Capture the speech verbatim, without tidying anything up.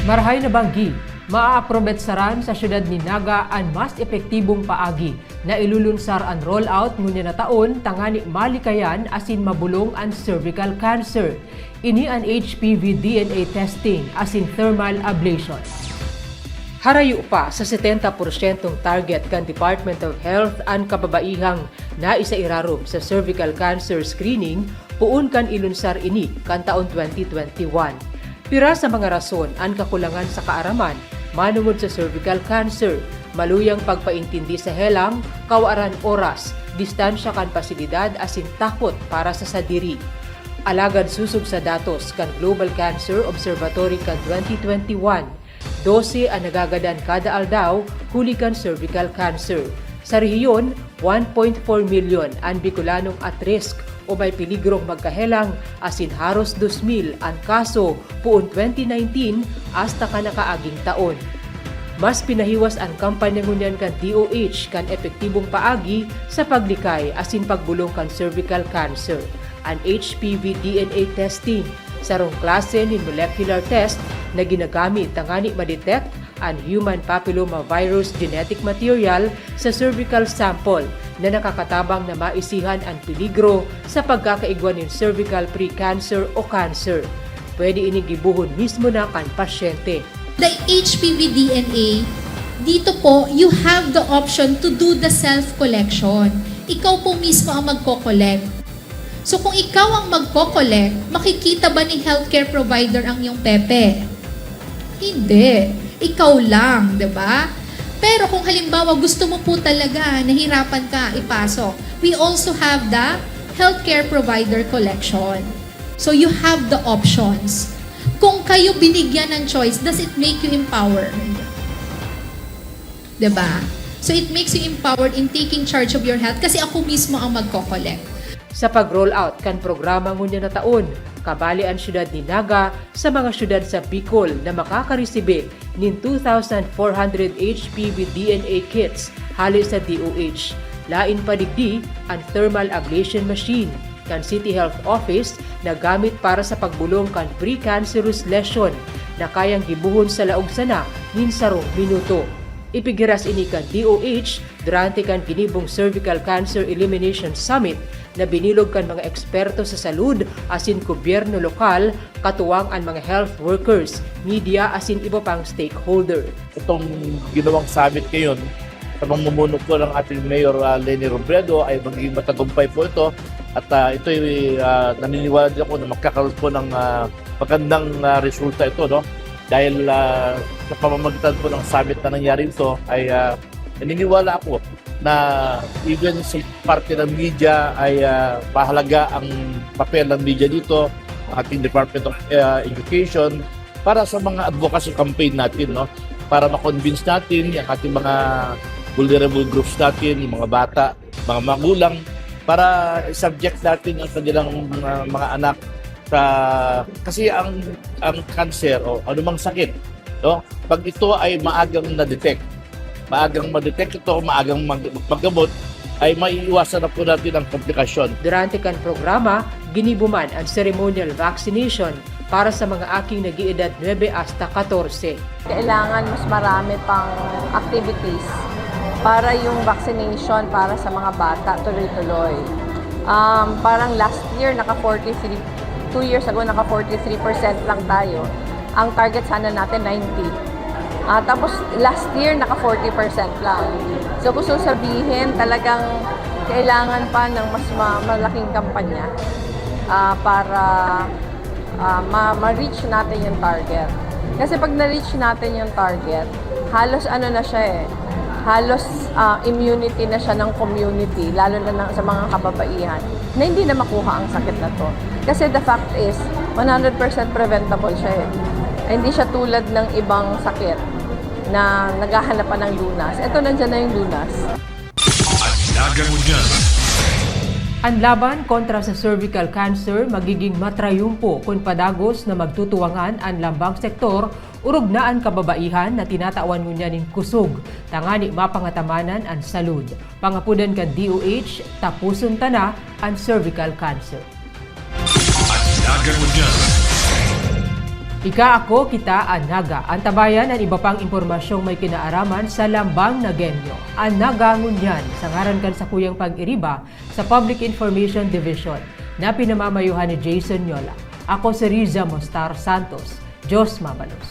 Marahay na banggi, maaaprobecharan sa siyudad nin Naga an mas epektibong paagi na ilulunsar an rollout ngunyan na taon tangani malikayan asin mabolong an cervical cancer. Ini an H P V D N A testing asin thermal ablation. Harayo pa sa setenta porsyentong target kan Department of Health an kababaihang naisairarom sa cervical cancer screening poon kan ilunsar ini kan taon twenty twenty-one. Pira sa mga rason an kakulangan sa kaaraman manongod sa cervical cancer, maluyang pagpaintindi sa helang, kawaran oras, distansya kan pasilidad asin takot para sa sadiri. Alagad sosog sa datos kan Global Cancer Observatory kan twenty twenty-one, dose an nagagadan kada aldaw huli kan cervical cancer. Sa rehiyon, one point four milyon an Bicolanong at risk o may peligrong magkahelang, asin haros dos mil an kaso poon twenty nineteen hasta kan nakaaging taon. Mas pinahiwas an kampanya ngunyan kan D O H kan epektibong paagi sa paglikay asin pagbolong kan cervical cancer. An H P V D N A testing, sarong klase nin molecular test na ginagamit tangani ma-detect an human papillomavirus genetic material sa cervical sample na nakakatabang na maisihan an peligro sa pagkakaigwa nin cervical precancer o cancer. Pwede ining gibohon mismo na kan pasyente. The H P V D N A, dito po, you have the option to do the self-collection. Ikaw po mismo ang magko-collect. So, kung ikaw ang magko-collect, makikita ba ni healthcare provider ang iyong pepe? Hindi. Ikaw lang, 'di ba? Pero kung halimbawa gusto mo po talaga, nahirapan ka ipasok, we also have the healthcare provider collection. So, you have the options. Kung kayo binigyan ng choice, does it make you empowered? 'Di ba? So, it makes you empowered in taking charge of your health kasi ako mismo ang magko-collect. Sa pag-roll out kan programa ngunyan na taon, kabali an siyudad nin Naga sa mga siyudad sa Bicol na makakaresibi nin two thousand four hundred H P V D N A kits hale sa D O H. Lain pa digdi an thermal ablation machine kan City Health Office na gamit para sa pagbolong kan precancerous lesion na kayang gibohon sa laog sana nin sarong minuto. Ipighiras ini kan D O H durante kan ginibong Cervical Cancer Elimination Summit na binilog kan mga eksperto sa salud asin gobyerno lokal, katuwang an mga health workers, media asin iba pang stakeholder. Itong ginawang summit ngayon, sa pamumuno po ng ating Mayor, ah, Leni Robredo, ay magiging matagumpay po ito. At, ah, ito'y, ah, naniniwala din ako na magkakaroon po ng, ah, magandang, ah, resulta ito, no? Dahil, ah, sa pamamagitan po ng summit na nangyari ito, ay, ah, naniniwala ako na even sa parte ng media ay, ah, mahalaga ang papel ng media dito, ang ating Department of, ah, Education, para sa mga advocacy campaign natin, no? Para ma-convince natin yung ating mga vulnerable groups natin, yung mga bata, mga magulang, para i-subject natin ang kanilang mga, mga anak sa, kasi ang, ang cancer o anumang sakit, no? Pag ito ay maagang na-detect, maagang ma-detect ito, maagang mag-, maggamot, ay maiiwasan na po natin ang komplikasyon. Durante kan programa, ginibo man an ceremonial vaccination para sa mga aking nag-iedad nuebe hasta katorse. Kailangan mas marami pang activities para yung vaccination para sa mga bata tuloy-tuloy. Um, parang last year, naka forty-three, two years ago, naka forty-three percent lang tayo. Ang target sana natin, ninety. Ah, tapos last year, naka forty percent lang. So, gusto sabihin, talagang kailangan pa ng mas ma-, malaking kampanya, ah, para, ah, ma-, ma-reach natin yung target. Kasi pag na-reach natin yung target, halos ano na siya eh, halos, ah, immunity na siya ng community, lalo na ng, sa mga kababaihan, na hindi na makuha ang sakit na 'to. Kasi the fact is, one hundred percent preventable siya eh. Ay, hindi siya tulad ng ibang sakit na naghahanap pa ng lunas. Ito, nandiyan na yung lunas. An Naga Ngunyan. An laban kontra sa cervical cancer magiging matrayumpo kun padagos na magtutuwangan an lambang sektor, orog na an kababaihan na tinatawan ngunyan nin kusog tangani mapangatamanan an salud. Pangapodan kan D O H, taposon ta na an cervical cancer. An Naga Ngunyan. Ika, ako, kita, an Naga. Antabayan an iba pang impormasyong may kinaaraman sa Lambang Nagueño. An Naga ngunyan, sa ngaran kan sakuyang pag-iriba sa Public Information Division, na pinamamayohan ni Jason Yola. Ako si Riza Mostar Santos. Diyos mabalos.